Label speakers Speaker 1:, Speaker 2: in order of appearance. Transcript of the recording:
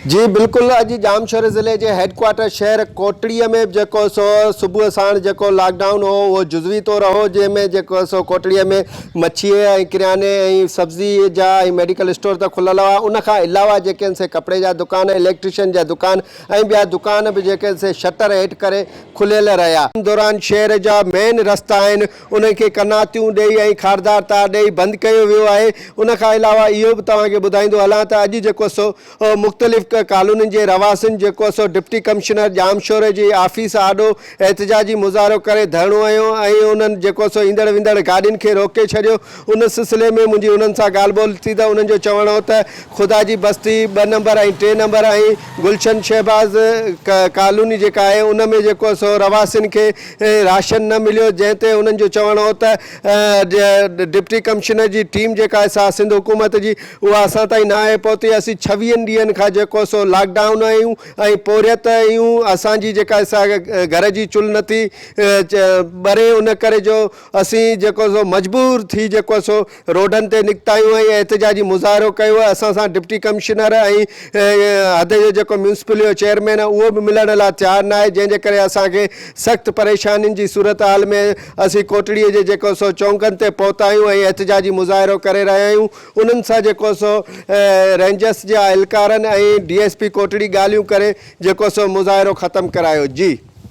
Speaker 1: جي بلڪل اڄ ڄامشوري ضلعي جي هيڊ ڪوارٽر شهر ڪوٽڙي ۾ به جيڪو سو صبح ساڻ جيڪو لاڪ ڊائون هو اهو جزوي طور هو جنهن ۾ جيڪو سو ڪوٽڙي ۾ مڇي ۽ ڪرياني ۽ سبزي جا ۽ ميڊيڪل اسٽور ته کليل هئا ان کان علاوه جيڪي آهن سي ڪپڙي جا دڪان اليڪٽريشن جا دڪان ۽ ٻيا دڪان به جيڪي آهن سي شٽر هيٺ ڪري کليل رهيا. ان دوران شهر جا مين رستا آهن انهن کي قناتيون ڏئي ۽ خاردار تار ڏئي بند ڪيو ويو آهي ان کان علاوه اهو به توهان کي ٻڌائيندو هلان ته اڄ جيڪو سو مختلف ڪالونين جي رهواسين جيڪو سو ڊپٽي ڪمشنر ڄامشوري جي آفيس آڏو احتجاجي مظاهرو ڪري ڌرڻو هنيو ۽ انهن جيڪو سو ايندڙ ويندڙ گاڏين کي روڪي ڇڏيو ان سلسلي ۾ منهنجي انهن سان ڳالهه ٻولهه ٿي ته انهن جو چوڻ هو ته خدا جي بستي ٻه نمبر ۽ ٽي نمبر ۽ گلشن شهباز ڪالوني جيڪا آهي ان ۾ جيڪو سو رهواسين کي راشن نه مليو جنهن تي انهن جو چوڻ هو ته ڊپٽي ڪمشنر جي ٽيم جيڪا آهي سا سنڌ حڪومت جي اها اسان تائين ناهي پهتي اسين ڇويهن ڏينهن کان جيڪو سو لاڪ ڊائون آهيون ۽ پورهيت آهيون اسان جي جيڪا سا گهر جي چلهه نٿي ٻري ان ڪري جو اسين جيڪو سو مجبور ٿي جيڪو سو روڊن تي نڪتا آهيون ۽ احتجاجي مظاهرو ڪيو آهي اسان سان ڊپٽي ڪمشنر ۽ حد جو جيڪو ميونسپل جو چيئرمين آهي اهو به ملڻ لاء تيار ناهي جنهن جي ڪري اسان کي سخت پريشانين جي صورتحال ۾ اسين ڪوٽڙي جي جيڪو سو چونڪن تي پهتا آهيون ۽ احتجاجي مظاهرو ڪري رهيا آهيون انهن سان جيڪو سو رينجرس جي اهلڪارن ۽ ڊي ايس پي ڪوٽڙي ڳالهيون ڪري جيڪو سو مظاهرو ختم ڪرايو جي.